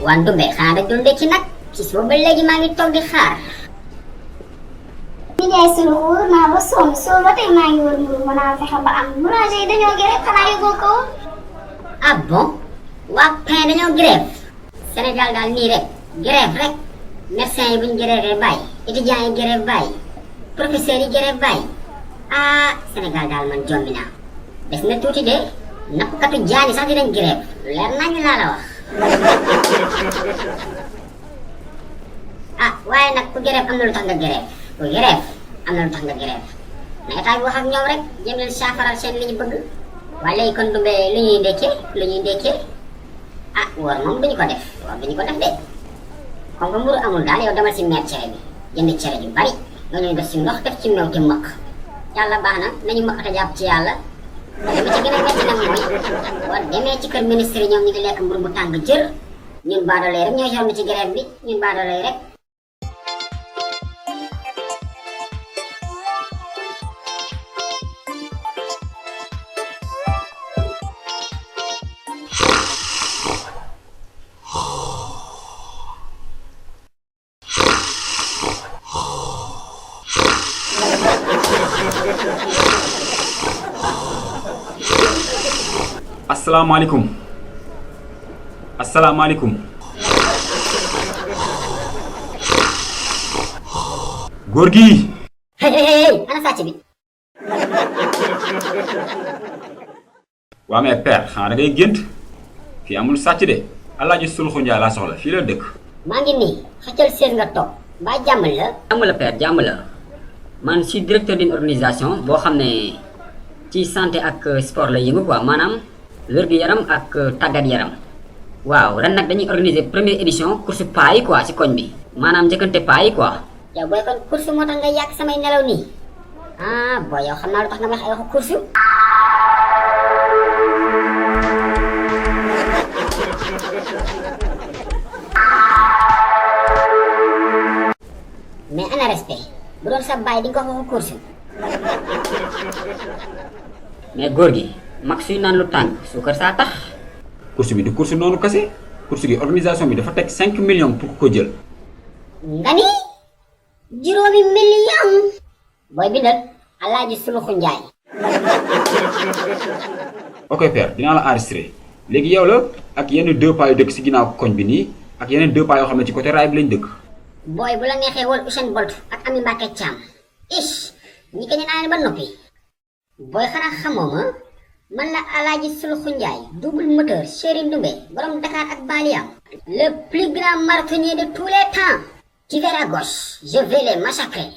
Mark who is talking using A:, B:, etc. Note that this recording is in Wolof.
A: Wantu be xanaa dañ doon dekki nag ci suba ba léegi maa ngi toog di xaar.
B: ni jaay sunu wóor naa ba sonn soo ba tey maa ngi wër mburu mën naa fexe ba am boulanger yi dañoo grève xanaa yëgoo ko woon.
A: Ah bon waa pain dañoo grève Sénégal daal nii rek grève rek médecins yi buñ grève bàyyi étudiants yi grève bàyyi professeurs yi grève bàyyi ah Sénégal daal man jombi naa des na tuuti de nappkatu jaani sax dinañ grève leer nañu laa la wax. Ah waaye nag ku grève am na lu tax nga grève ku grève am na lu tax nga grève na état bi wax ak ñoom rek jéem leen saafaral seen li ñu bëgg waaye léegi kon dumbe lu ñuy ndekkee ah woor moom duñu ko def de comme que mburu amul daal yow demal si meer cere bi jënd cere ju bari nga ñuy def si ndox def ci meew te mëq yàlla baax na nañu mëq te jàpp ci yàlla. dama ci gën a metti nag mooy boo demee ci kër ministre yi ñoom ñu ngi lekk mburu bu tàng jër ñun baadoolo yi rek ñooy sonn ci grève bi ñun baadoolo yi rek.
C: asalaamaaleykum góor gi.
A: hey ana sàcc bi.
C: waa mais père xanaa da ngay gént fii amul sàcc de Alaaji Sulxu Njaay laa soxla fii la dëkk.
A: maa ngi nii xëccal seen nga toog mbaa jàmm la.
D: jàmm la père jàmm la man suis directeur d'une organisation boo xam ne ci santé ak sport la yëngu quoi maanaam wér-gu-yaram ak tàggat yaram. waaw ren nag dañuy organiser première édition course paa yi quoi ci koñ bi maanaam njëkkante paa yi quoi.
A: yow booy kon course moo tax nga yàq samay nelaw nii ah booy yow xam naa lu tax nga wax ay waxu course. mais ana respect bu doon sa baay di nga ko waxu course.
D: mais góor gi mag suy naan lu tàng suukar saa tax.
C: course bi du course noonu kese course gi organisation bi dafa teg 5 millions pour ko jël.
A: nga ni juróomi million. booy bindal Alaaji Sulxu Njaay.
C: ok père dinaa la enregistré léegi yow la ak yenn 2 pas yu dëkk si ginnaaw koñ bi nii ak yeneen 2 pas yoo xam ne ci côté raay bi lañ dëkk.
A: booy bu la neexee wol Usain Bolt ak Ami Mbacke Thiam. ish ñi ko ñu naan ba noppi. booy xanaa xamoo ma man la Alaaji Sulxu Njaay double moteur Chéri Ndoumbe borom Dakar ak Baliam. le plus grand marathonnier de tous les temps. Tu verras gauche, je vais les massacrer.